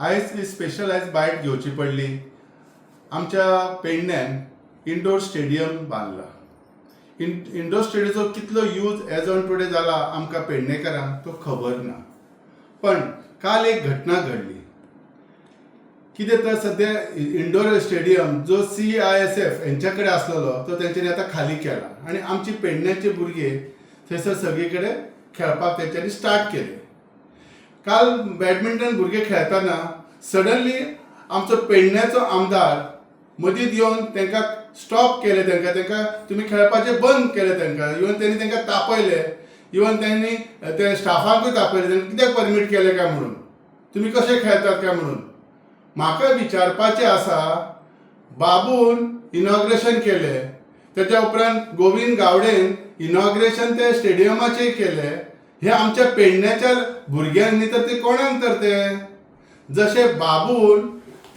आयज ही स्पेशल आयज बायट घेवची पडली. आमच्या पेडण्यान इंडोर स्टेडियम बांदला. इंडोर स्टेडियमचो कितलो यूज एज ऑन टुडे जाला आमकां पेडणेकारांक तो खबर ना. पण काल एक घटना घडली. कितें तर सद्या इंडोर स्टेडियम जो सीआयएसएफ हेंच्या कडेन आसलेलो, तो तेंच्यांनी आतां खाली केला आनी आमची पेडण्याचे भुरगे थंयसर सगळे कडेन खेळपाक तेंच्यांनी स्टार्ट केलें. काल बॅडमिंटन भुरगे खेळटना सडनली आमचो पेडण्याचो आमदार मदींत येवन तांकां स्टॉप केले. तांकां तुमी खेळपाचें बंद केलें. तांकां इवन तेणी तांकां तापयले. इवन तेणी ते स्टाफांकूय तापयले, तांकां कित्याक परमीट केलें काय म्हणून, तुमी कशे खेळतात काय म्हणून. म्हाका विचारपाचें आसा, बाबून इनॉग्रेशन केलें, तेच्या उपरांत गोविंद गावडेन इनॉग्रेशन ते स्टेडियमाचेर केलें. हे आमच्या पेडण्याच्या भुरग्यांनी तर ते कोणाक तर ते जशे बाबून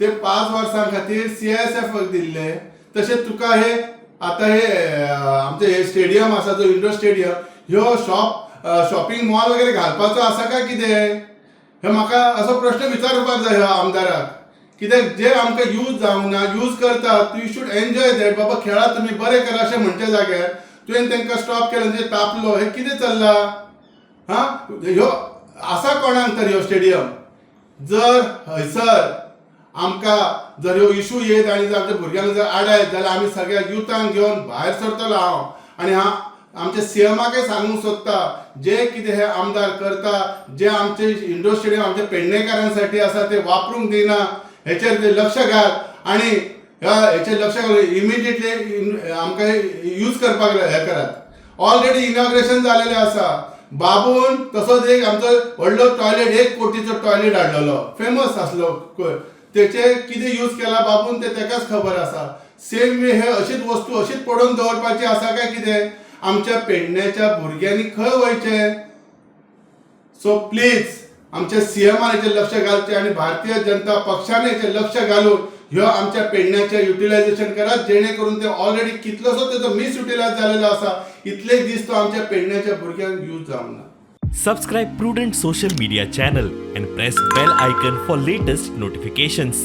ते 5 वर्सां खातीर सीआयएसएफ दिल्ले, तशें तुका हे आतां हे आमचे हे स्टेडियम आसा, जो इंडोर स्टेडियम, ह्यो शॉपिंग मॉल वगैरे घालपाचो आसा काय कितें? हे म्हाका असो प्रश्न विचारपाक जाय ह्या आमदाराक. कित्याक जे आमकां यूज जावंक ना, यूज करतात, you should enjoy that. बाबा, खेळा तुमी, बरें करा अशें म्हणचे जाग्यार तुवें तांकां स्टॉप केलें म्हणजे तापलो. हें कितें चल्लां? हा, ह्यो आसा कोणाक तर ह्यो स्टेडियम? जर हयसर आमकां जर ह्यो इशू येत आनी जर आमच्या भुरग्यांक जर आडायत जाल्यार आमी सगळ्या युथांक घेवन भायर सरतलो हांव. आनी हांव आमच्या सीएमाकय सांगूंक सोदता, जे कितें हे आमदार करता, जे आमचे इंडोर स्टेडियम आमच्या पेडणेकारांसाठी आसा ते वापरूंक दिना, हेचेर ते लक्ष घाल आनी ह्या हेचेर लक्ष घालून इमिजिएटली आमकां यूज करपाक हे करात. ऑलरेडी इनॉग्रेशन जालेलें आसा. बाबून तसोच एक आमचो व्हडलो टॉयलेट, 1 कोटीचो टॉयलेट हाडलेलो, फेमस आसलो. तेचे कितें यूज केला बाबून ते तेकाच खबर आसा. सेम वे हे अशीच वस्तू अशीच पडोवन दवरपाची आसा काय कितें? आमच्या पेडण्याच्या भुरग्यांनी खंय वयचें? सो प्लीज, आमच्या सीएमान हेचेर लक्ष घालचें आनी भारतीय जनता पक्षान हेचेर लक्ष घालून ह्यो आमच्या पेडण्याचें युटिलायझेशन करात, जेणे करून ते ऑलरेडी कितलोसो तेजो मिसयुटिलायज जालेलो आसा, इतले दीस तो आमच्या पेडण्याच्या भुरग्यांक यूज जावंक ना. Subscribe Prudent Social Media channel and press bell icon for latest notifications.